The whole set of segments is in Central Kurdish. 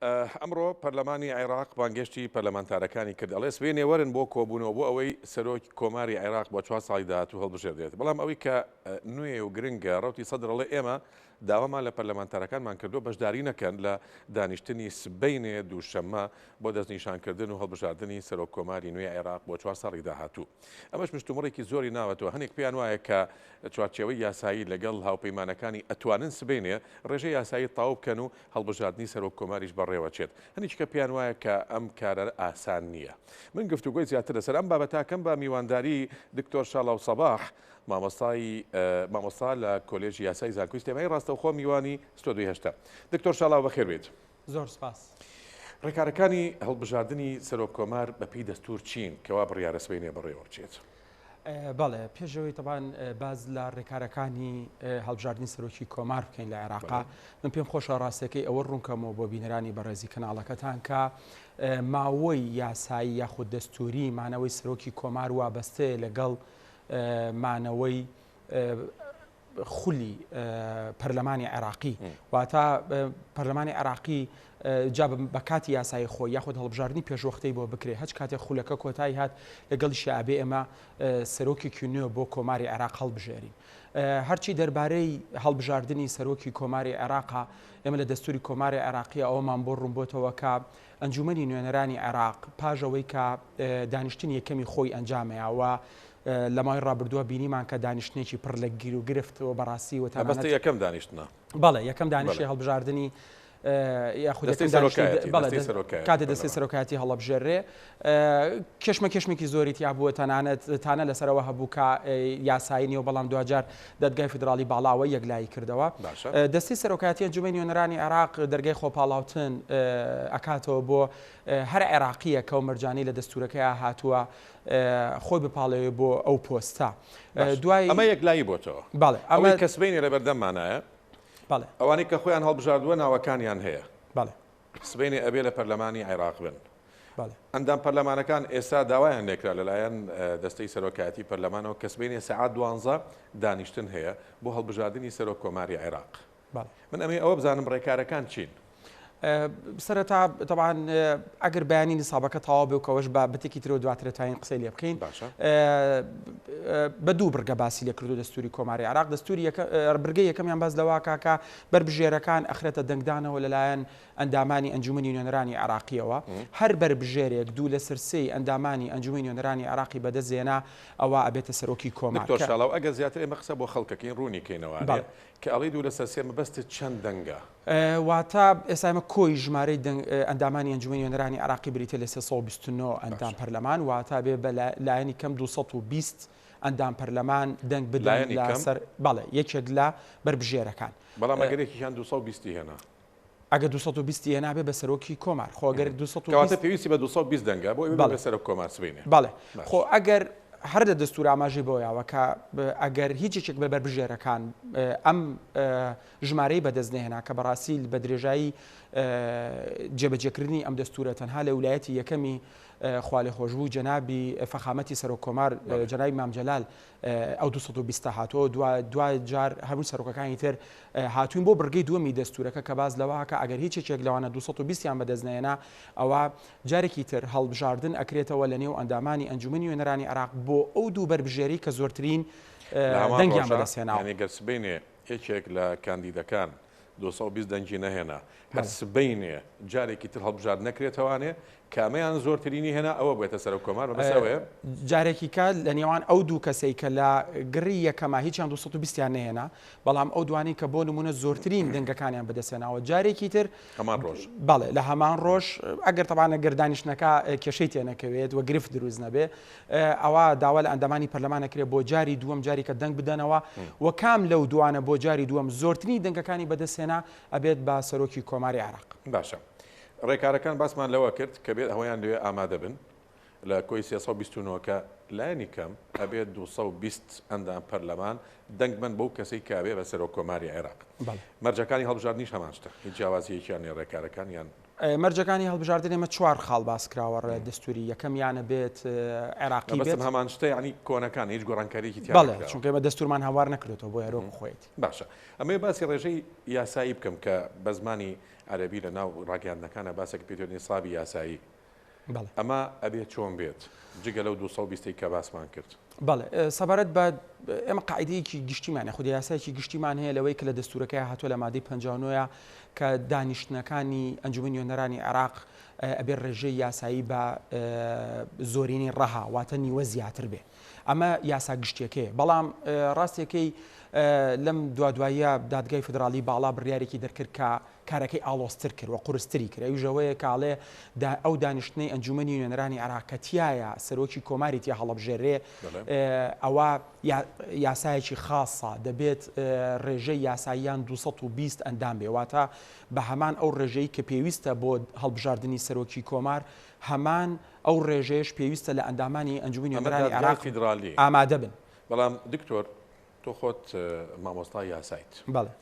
ئەمڕۆ پەرلەمانی عێراق بانگهێشتی پەرلەمانتارەکانی کرد، ئەڵێ سبەینێ وەرن بۆ کۆبوونەوە بۆ ئەوەی سەرۆک کۆماری عێراق بۆ چوار ساڵی داهاتوو هەڵبژێردرێت. بەڵام ئەوەی کە نوێ و گرنگە، ڕەوتی سەدر ئەڵێ ئێمە داوامان لە پەرلەمانتارەکانمان کردووە بەشداری نەکەن لە دانیشتنی سبەینێ دووشەممە بۆ دەستنیشانکردن و هەڵبژاردنی سەرۆک کۆماری نوێی عێراق بۆ چوار ساڵی داهاتوو. ئەمەش مشتومڕێکی زۆری ناوەتەوە، هەنێک پێیان وایە کە چوارچێوەی یاسایی لەگەڵ هاوپەیمانەکانی ئەتوانن سبەینێ ڕێژەی یاسایی تەواو بکەن و هەڵبژاردنی سەرۆک کۆماریش بەڕێوەچێت. هەنیچکە پێیان وایە کە ئەم کارە ئاسان نییە. من گفتوگۆی زیاتر لەسەر ئەم بابەتە ئەکەم بە میوانداری دکتۆر شاڵاو سەباح، مامۆستای مامۆستا لە کۆلێژی یاسای زانکۆی سلێمانی ڕاستەوخۆ میوانی ستۆدیۆی هەشتە. دکتۆر شاڵاو بەخێر بێیت. زۆر سپاس. ڕێکارەکانی هەڵبژاردنی سەرۆک کۆمار بەپێی دەستوور چین کەوا بڕیارە سبەینێ بەڕێوە بچێت؟ بەڵێ پێش ئەوەی تەبان باز لە ڕێکارەکانی هەڵبژاردنی سەرۆکی کۆمار بکەین لە عێراقا من پێم خۆشە ڕاستەکەی ئەوە ڕوونکەمەوە بۆ بینەرانی بەڕێزی کەناڵەکەتان کە ماوەی یاسایی یاخود دەستوری مانەوەی سەرۆکی کۆمار وابەستەیە لەگەڵ مانەوەی خولی پەرلەمانی عێراقی واتە پەرلەمانی عێراقی جا بە کاتی یاسایی خۆی یاخود هەڵبژاردنی پێشوەختەی بۆ بکرێ هەچ کاتێک خولەکە کۆتایی هات لەگەڵیشی ئابێ ئێمە سەرۆکێکی نوێ بۆ کۆماری عێراق هەڵبژێرین. هەرچی دەربارەی هەڵبژاردنی سەرۆکی کۆماری عێراقا ئێمە لە دەستوری کۆماری عێراقی ئەوەمان بۆ ڕوونبۆتەوە کە ئەنجومەنی نوێنەرانی عێراق پاش ئەوەی کە دانیشتنی یەکەمی خۆی ئەنجامەیە و لە ماوەی ڕابردووە بینیمان کە دانیشتنێکی پڕ لە گیروگرفت و بەڕاستی و تەنانەت مەبەستە یەکەم دانیشتنە؟ بەڵێ یەکەم دانیشتی هەڵبژاردنی یاخود یەکەم دانیشتنی بەڵێ کاتێ دەستەی سەرۆکایەتی هەڵەبژێررێ کێشمە کێشمێکی زۆری تیا بووە تەنانەت تانە لەسەرەوە هەبوو کە یاسایی نیە و بەڵام دواجار دادگای فیدراڵی باڵاوە یەکلایی کردەوە دەستەی سەرۆکایەتی ئەنجومەنی نوێنەرانی عێراق دەرگای خۆپاڵاوتن ئەکاتەوە بۆ هەر عێراقییەک کە ئەو مەرجانەی لە دەستوورەکەیا هاتووە خۆی بپاڵێوێ بۆ ئەو پۆستە. دوای ئەمە یەکلایی بۆتەوە. بەڵێ ئەمە ئەوەی کە سبەینێ لەبەردەممانایە. بەڵێ. ئەوانەی کە خۆیان هەڵبژاردووە ناوەکانیان هەیە. بەڵێ. سبەینێ ئەبێ لە پەرلەمانی عێراق بن. بەڵێ. ئەندام پەرلەمانەکان ئێستا داوایان لێکرا لەلایەن دەستەی سەرۆکایەتی پەرلەمانەوە کە سبەینێ سەعات دوانزە دانیشتن هەیە بۆ هەڵبژاردنی سەرۆک کۆماری عێراق. بەڵێ. من ئەمەوێ ئەوە بزانم ڕێکارەکان چین؟ سەرەتا تەبعەن ئەگەر بەیانی نیسابەکە تەواو بێ و کەوەش بە بتێکی ترەوە دواتر توانین قسەی لێ بکەین باشە. بە دوو بڕگە باسی لێ کردو دەستوری کۆماری عێراق دەستوری یەکە بڕگەی یەکەمیان باس لەوە کا کە بەربژێرەکان ئەخرێتە دەنگدانەوە لەلایەن ئەندامانی ئەنجومەنی نوێنەرانی عێراقیەوە هەر بەربژێرێک دوو لەسەر سێی ئەندامانی ئەنجومەنی نوێنەرانی عێراقی بەدەست هێنا ئەوا ئەبێتە سەرۆکی کۆمار دکتۆر کە شاڵاو ئەگەر زیاتر ئێمە قسە بۆ خەڵکەکەین ڕوونی کەینەوە بەڵێ. کە ئەڵێی دوو لەسەر سێ مەبەستت چەند دەنگە؟ واتە ئێستا ئێمە کۆی ژمارەی دەنگ ئەندامانی ئەنجومەنی نوێنەرانی عێراقی بریتیە لە 329 ئەندام باشە. پەرلەمان واتە بێ بە لایەنی کەم 220 ئەندام پەرلەمان دەنگ بدەن لایەنی کەم؟ لەسەر بەڵێ یەکێک لە بەربژێرەکان. بەڵام ئەگەر یەکێکیان 220 ی هێنا؟ ئەگەر 220 ی هێنا بێ بە سەرۆکی کۆمار خۆ ئەگەر 220 کەواتە پێویستی بە 220 دەنگە بۆ ئەوەی بەڵێ ببێ سەرۆک کۆمار سبەینێ. بەڵێ باشە. خۆ ئەگەر هەر لە دەستوور ئاماژەی بەوە یاوە کە ئەگەر هیچ یەکێک لە بەربژێرەکان ئەم ژمارەی بەدەست نەهێنا کە بەڕاستی بە درێژایی جێبەجێکردنی ئەم دەستوورە تەنها لە ولایەتی یەکەمی خوالێخۆشبوو جەنابی فەخامەتی سەرۆک کۆمار جەنابی مام جەلال ئەو 220 هاتووە دوا دوا جار هەموو سەرۆکەکانی تر هاتوین بۆ بڕگەی دووەمی دەستوورەکە کە باس لەوە کە ئەگەر هیچ یەکێک لەوانە 220 یان بەدەست نەهێنا ئەوا جارێکی تر هەڵبژاردن ئەکرێتەوە لە نێو ئەندامانی ئەنجومەنی نوێنەرانی عێراق بۆ ئەو دوو بەربژێرەی کە زۆرترین لە هەمان دەنگیان ڕۆژا بەدەست هێناوە. یانی گەر سبەینێ یەکێک لە کاندیدەکان 220 دەنگی نەهێنا هەر بەڵێ. سبەینێ جارێکی تر هەڵبژاردن نەکرێتەوانێ کامەیان زۆرترینی هێنا ئەوە بێتە سەرۆک کۆمار مەبەست ئەوەیە؟ جارێکی کە لە نێوان ئەو دوو کەسەی کە لە گڕی یەکەما هیچیان 220 یان نەهێنا بەڵام ئەو دوانەی کە بۆ نمونە زۆرترین دەنگەکانیان بەدەستهێناوە جارێکی تر هەمان ڕۆژ. بەڵێ لە هەمان ڕۆژ ئەگەر تەبعەن ئەگەر دانیشتنەکە کێشەی تێنەکەوێت و گرفت دروست نەبێ ئەوا داوا لە ئەندامانی پەرلەمان ئەکرێت بۆ جاری دووەم جاریکە دەنگ بدەنەوە و کام لەو دوانە بۆ جاری دووەم زۆرترین دەنگەکانی بەدەستهێنا ئەبێت بە سەرۆکی کۆماری عێراق. باشە ڕێکارەکان باسمان لەوە کرد کە بێت ئەوەیان لەوێ ئامادە بن. لە کۆی 329 کە لایەنی کەم ئەبێت 220 ئەندام پەرلەمان دەنگ بەن بەو کەسەی کە ئەبێ بە سەرۆک کۆماری عێراق. مەرجەکانی هەڵبژاردنیش هەمان شتە، هیچ جیاوازییەکیان نیە ڕێکارەکان یان. مەرجەکانی هەڵبژاردن ئێمە چوار خاڵ باس کراوە ڕێ دەستوری یەکەم یانە بێت عێراقی بێت. مەبەستم هەمان شتە یانی کۆنەکان هیچ گۆڕانکارییەکی تیا بەڵێ نەکراوە. چونکە ئێمە دەستورمان هەموار نەکردۆتەوە بۆیە هەر وەکو خۆیەتی. باشە ئەمەوێ باسی ڕێژەی یاسایی بکەم کە بە زمانی عەرەبی لە ناو ڕاگەیاندنەکانا باسێک پێ دێت نیسابی یاسایی. بەڵێ. ئەمە ئەبێ چۆن بێت جگە لەو 220 ەی کە باسمان کرد؟ بەڵێ سەبارەت بە ئێمە قاعدەیەکی گشتیمان هەیە خودی یاسایەکی گشتیمان هەیە لەوەی کە لە دەستورەکەی هاتووە لە مادەی 59 کە دانیشتنەکانی ئەنجومەنی نوێنەرانی عێراق ئەبێ ڕێژەی یاسایی بە زۆرینەی ڕەها واتە نیوە زیاتر بێ ئەمە یاسا گشتیەکەیە بەڵام ڕاستیەکەی لەم دوادواییە دادگای فیدراڵی باڵا بڕیارێکی دەرکرد کە کارەکەی ئاڵۆزتر کرد و قورستری کرد، ئەویش ئەوەیە کە ئەڵێ ئەو دانیشتنەی ئەنجوومەنی نوێنەرانی عێراق کە تیایا سەرۆکی کۆماری تیا هەڵەبژێررێ ئەوە یاسایەکی خاسە دەبێت ڕێژەی یاساییان 220 ئەندام بێ واتە بە هەمان ئەو ڕێژەی کە پێویستە بۆ هەڵبژاردنی سەرۆکی کۆمار هەمان ئەو ڕێژەیەش پێویستە لە ئەندامانی ئەنجوومەنی نوێنەرانی عێراق ئامادە بن. بەڵام دکتۆر تۆ خۆت مامۆستای یاسایت. بەڵێ.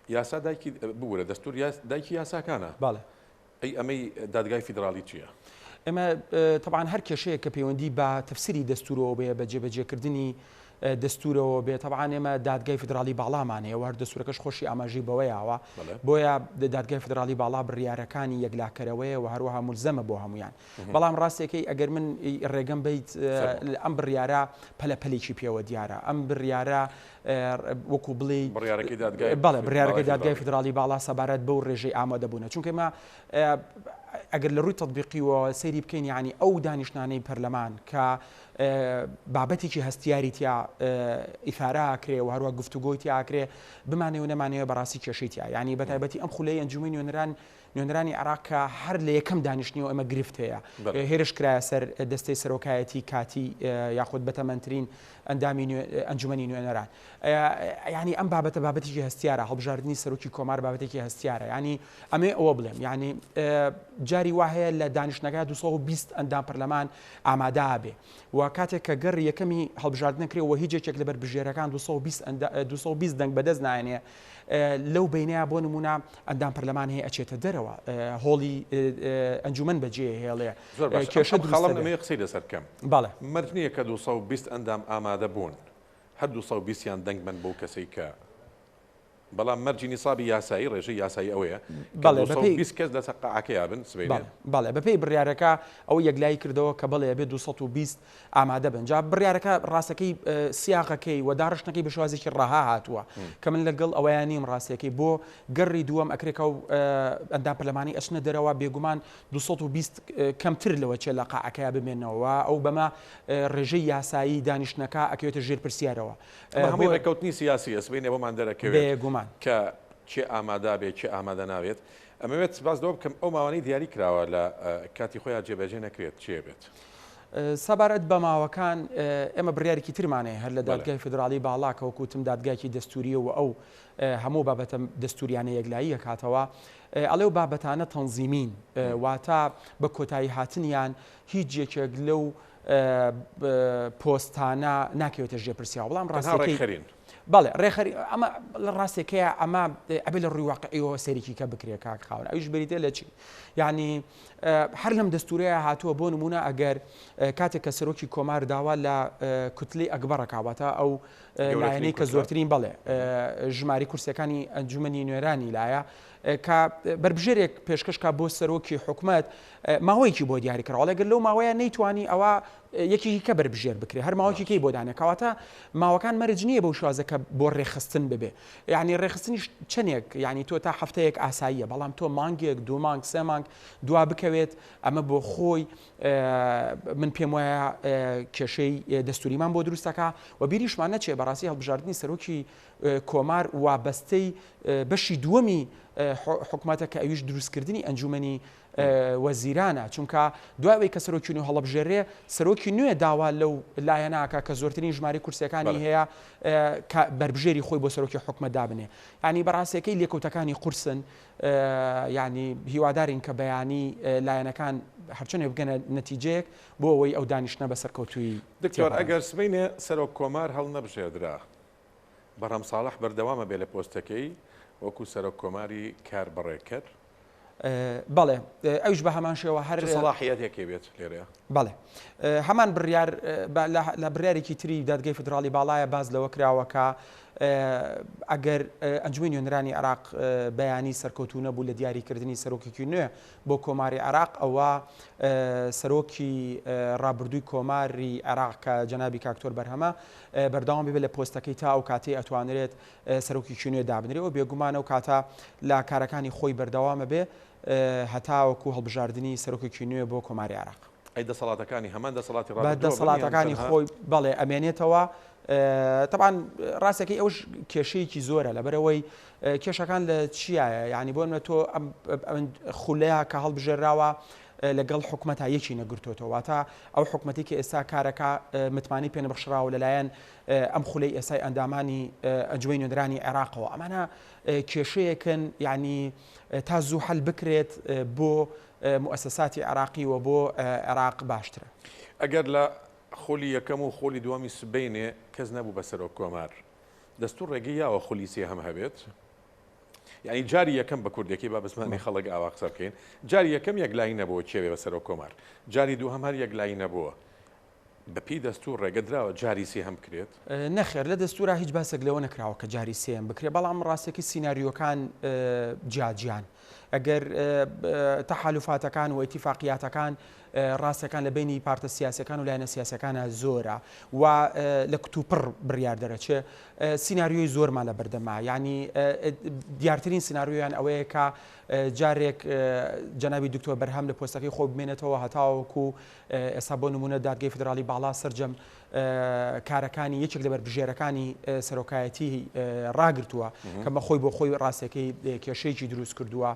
یاسا دایکی ببورە دەستور دایکی یاساکانە. بەڵێ. ئەی ئەمەی دادگای فیدراڵی چییە؟ ئێمە تەبعەن هەر کێشەیەک کە پەیوەندی بە تەفسیری دەستورەوە بێ بە جێبەجێکردنی دەستورەوە بێ تەبعەن ئێمە دادگای فیدراڵی باڵامان هەیە و هەر دەستورەکەش خۆشی ئاماژەی بەوە یاوە بۆیە دادگای فیدراڵی باڵا بڕیارەکانی یەکلاکەرەوەیە و هەروەها مولزەمە بۆ هەمویان بەڵام ڕاستەکەی ئەگەر من ڕێگەم بیت ئەم بڕیارە پەلە پەلێکی پێوە دیارە ئەم بڕیارە وەکو بڵێی بڕیارەکەی دادگای بەڵێ بڕیارەکەی دادگای فیدراڵی باڵا سەبارەت بەو ڕێژەی ئامادەبوونە چونکە ئێمە ئەگەر لە ڕووی تەطبیقیەوە سەیری بکەین یعنی ئەو دانیشتانەی پەرلەمان کە بابەتێکی هەستیاری تیا ئیثارە ئاکرێ و هەروە گفتوگۆی تیا ئاکرێ بمانێ و نەمانەوە بەڕاستی کێشەی تیا یعنی بە تایبەتی ئەم خولەی ئەنجومەنی نوێنەران نوێنەرانی عێراق کە هەر لە یەکەم دانیشتنیەوە ئێمە گرفت هەیە هێرش کرایە سەر دەستەی سەرۆکایەتی کاتی یاخود بەتەمەنترین ئەندامی ئەنجومەنی نوێنەران یعنی ئەم بابەتە بابەتێکی هەستیارە هەڵبژاردنی سەرۆکی کۆمار بابەتێکی هەستیارە یعنی ئەمێ ئەوە بڵێم یعنی جاری وا هەیە لە دانیشتنەکە 220 ئەندام پەرلەمان ئامادە بێ و کاتێک کە گەڕ یەکەمی هەڵبژاردنە کرێ و هیچ یەکێک لە بەربژێرەکان 220 دەنگ بەدەست نایەنێ لەو بەینەیا بۆ نموونە ئەندام پەرلەمان هەیە ئەچێتە دەرەوە هۆڵی ئەنجومەن بەجێ هێڵێ زۆر باشە کێشە ئەم دروست خاڵەم دەبێ. ئەمەوێ قسەی لەسەر بکەم. بەڵێ. مەرج نییە کە 220 ئەندام ئامادە بوون هەر 220 یان دەنگ بەن بەو کەسەی کە بەڵام مەرجی نیسابی یاسایی ڕێژەی یاسایی ئەوەیە کە بەڵێ بەپێی 220 کەس لەسەر قاعەکەیا بن سبەینێ. بەڵێ بەڵێ بەپێی بڕیارەکە ئەوە یەکلایی کردەوە کە بەڵێ ئەبێ 220 ئامادە بن جا بڕیارەکە ڕاستەکەی سیاقەکەی و داڕشتنەکەی بە شێوازێکی ڕەها هاتووە کە من لەگەڵ ئەوەیان نیم ڕاستیەکەی بۆ گەڕی دووەم ئەکرێکە و ئەندام پەرلەمانی ئەچنە دەرەوە بێگومان 220 کەمتر لەوە چێ لە قاعەکەیا بمێنەوە ئەو بەمە ڕێژەی یاسایی دانیشتنەکە ئەکەوێتە ژێر پرسیارەوە هەمووی ڕێککەوتنی سیاسیە سبەینێ بۆمان دەرەکەوێت بێگومان کە کێ ئامادە بێ کێ ئامادە نابێت ئەمەوێت باس لەوە بکەم ئەو ماوانەی دیاری کراوە لە کاتی خۆیان جێبەجێ نەکرێت چێ بێت؟ سەبارەت بە ماوەکان ئێمە بڕیارێکی ترمان هەیە هەر لە دادگای فیدراڵی باڵا کە وەکو وتم دادگایەکی دەستوورییە و ئەو هەموو بابەتە دەستووریانە یەکلایی ئەکاتەوە ئەڵێ و بابەتانە تەنزیمین واتە بە کۆتایی هاتنیان هیچ یەکێک لەو پۆستانە ناکەوێتە ژێر پرسیارەوە بەڵام ڕاستیەکەی ڕێکخەرین بەڵێ ڕێکخەری ئەمە لە ڕاستێکەیە ئەمە ئەبێ لە ڕووی واقعیەوە سەیرێکی کە بکرێ کاک خاوەن ئەویش بریتە لە چی یعنی هەر لەم دەستورەیە هاتووە بۆ نمونە ئەگەر کاتێک کە سەرۆکی کۆمار داوا لە کوتلەی ئەکبەڕە کاواتە ئەو لایەنەی کە زۆرترین بەڵێ ژماری کورسەکانی ئەنجومەنی نوێرانی لایە کە بەربژێرێک پێشکەش کا بۆ سەرۆکی حکومەت ماوەیەکی بۆ دیاری کراوە ئەگەر لەو ماوەیە نەیتوانی ئەوە یەکێکی کە بەربژێر بکرێ هەر ماوەکی کەی بۆ دانێ کەواتە ماوەکان مەرج نییە بەو شێوازە کە بۆ ڕێکخستن ببێ یعنی ڕێکخستنیش چەندێک یعنی تۆ تا هەفتەیەک ئاساییە بەڵام تۆ مانگێک دوو مانگ سێ مانگ دوا بکەوێت ئەمە بۆ خۆی من پێم وایە کێشەی دەستوریمان بۆ دروستەکە و بیریشمان نەچێ بەڕاستی هەڵبژاردنی سەرۆکی کۆمار وابەستەی بەشی دووەمی حکومەتە کە ئەویش دروستکردنی ئەنجومەنی وەزیرانە، چونکە دوای ئەوەی کە سەرۆکی نوێ هەڵەبژێررێ، سەرۆکی نوێ داوا لەو لایەنە ئەکا کە زۆرترین ژمارەی کورسییەکانی هەیە کە بەربژێری خۆی بۆ سەرۆکی حکومەت دابنێ. یانی بەڕاستیەکەی لێکەوتەکانی قورسن، یانی هیوادارین کە بەیانی لایەنەکان هەرچەندێ بگەنە نەتیجەیەک بۆ ئەوەی ئەو دانیشتنە بە سەرکەوتوویی دکتۆر ئەگەر سبەینێ سەرۆک کۆمار هەڵنەبژێردرا بەرهەم ساڵح بەردەوام ئەبێ لە پۆستەکەی وەکو سەرۆک کۆماری کاربەڕێکەر؟ بەڵێ ئەویش بە هەمان شێوە هەر چ سەڵاحیەتێک هەبێت لێرەیە؟ بەڵێ هەمان بڕیار لە بڕیارێکی تری دادگای فیدراڵی باڵایە باس لەوە کراوە کە ئەگەر ئەنجومی نوێنەرانی عێراق بەیانی سەرکەوتوو نەبوو لە دیاریکردنی سەرۆکێکی نوێ بۆ کۆماری عێراق ئەوە سەرۆکی ڕابردووی کۆماری عێراق کە جەنابی کاکتۆر بەرهەمە بەردەوام بێت لە پۆستەکەی تا ئەو کاتەی ئەتوانرێت سەرۆکێکی نوێ دابنرێ و بێگومان ئەو کاتە لە کارەکانی خۆی بەردەوام ئەبێ هەتاوەکو هەڵبژاردنی سەرۆکێکی نوێ بۆ کۆماری عێراق. ئەی دەسەڵاتەکانی هەمان دەسەڵاتی ڕابردووە بن یان دەسەڵاتەکانی خۆی بەڵێ ئەمێنێتەوە. تەبعەن ڕاستەکەی ئەوش کێشەیەکی زۆرە لەبەرئەوەی کێشەکان لە چیایە یانی بۆ نمونە تۆ ئەم خولەیە کە هەڵبژێراوە لەگەڵ حکومەتا یەکی نەگرتۆتەوە واتە ئەو حکومەتی کە ئێستا کارەکە متمانەی پێنەبەخشراوە لەلایەن ئەم خولەی ئێستای ئەندامانی ئەنجومەنی نوێنەرانی عێراقەوە ئەمانە کێشەیەکن یعنی تا زوو حل بکرێت بۆ موئەسەساتی عێراقی و بۆ عێراق باشترە. ئەگەر لە خولی یەکەم و خولی دووەمی سبەینێ کەس نەبوو بە سەرۆک کۆمار دەستوور ڕێگەی یاوە خولی سێهەم هەبێت؟ یانی جاری یەکەم بە کوردیەکەی با بە زمانی خەڵک ئاوا قسە بکەین جاری یەکەم یەکلایی نەبووە کێ بێ بە سەرۆک کۆمار جاری دووهەم هەر یەکلایی نەبووە بە پێی دەستوور ڕێگە دراوە جاری سێهەم بکرێت؟ نەخێر لە دەستوورا هیچ باسێک لەوە نەکراوە کە جاری سێیەم بکرێت بەڵام ڕاستەکەی سیناریۆکان جیا جیان ئەگەر تەحالوفاتەکان و ئیتیفاقیاتەکان ڕاستەکان لە بینی پارتە سیاسەکان و لایەنە سیاسەکانە زۆرە و لە کتوپڕ بڕیار دەرەچێ سیناریۆی زۆرمان لە بەردەما یعنی دیارترین سیناریۆیان ئەوەیە کە جارێک جەنابی دکتۆر بەرهەم لە پۆستەکەی خۆی بمێنێتەوە هەتاوەکو ئێستا بۆ نمونە دادگەی فیدراڵی باڵا سەرجەم کارەکانی یەکێک لە بەربژێرەکانی سەرۆکایەتی ڕاگرتووە کە مە خۆی بۆ خۆی ڕاستەکەی کێشەیەکی دروست کردووە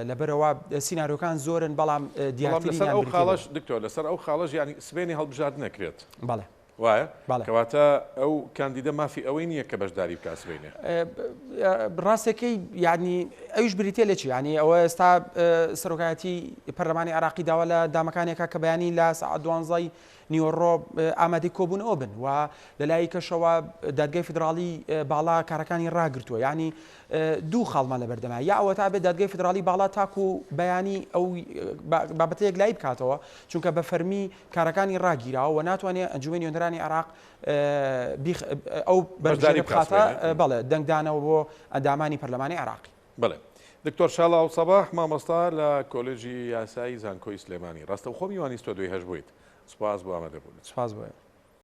لەبەرەوە سیناریۆکان زۆرن بەڵام دیارترین ئەو خاڵش دکتۆر لەسەر ئەو خاڵش یانی سبێنی هەڵبژارد نەکرێت بەڵێ وایە؟ بەڵێ. کەواتە ئەو کاندیدە مافی ئەوەی نییە کە بەشداری بکات سبەینێ. ڕاستەکەی یانی ئەویش بریتیە لە چی؟ یانی ئەوە ئێستا سەرۆکایەتی پەرلەمانی عێراقی داوا لە دامەکانێکە کە بەیانی لە سەعات دوانزەی نیوەڕۆ ئامادەی کۆبوونەوە بن و لە لای کەشەوە دادگای فیدراڵی باڵا کارەکانی ڕاگرتووە یانی دوو خاڵمان لە بەردەما یا ئەوە تا بێت دادگای فیدراڵی باڵا تاکو بەیانی ئەو بابەتە یەکلایی بکاتەوە چونکە بە فەرمی کارەکانی ڕاگیراوە و ناتوانێت ئەنجومەنی نوێنەرانی عێراق ئەو بەشداری بخاتە بەڵێ دەنگدانەوە بۆ ئەندامانی پەرلەمانی عێراقی. بەڵێ دکتۆر شاڵاو سەباح مامۆستا لە کۆلێژی یاسایی زانکۆی سلێمانی ڕاستەوخۆ میوانی ستۆدیۆی هەشت بوویت سوپاس بۆ ئامادەبوونت. سوپاس بۆ ئێوە.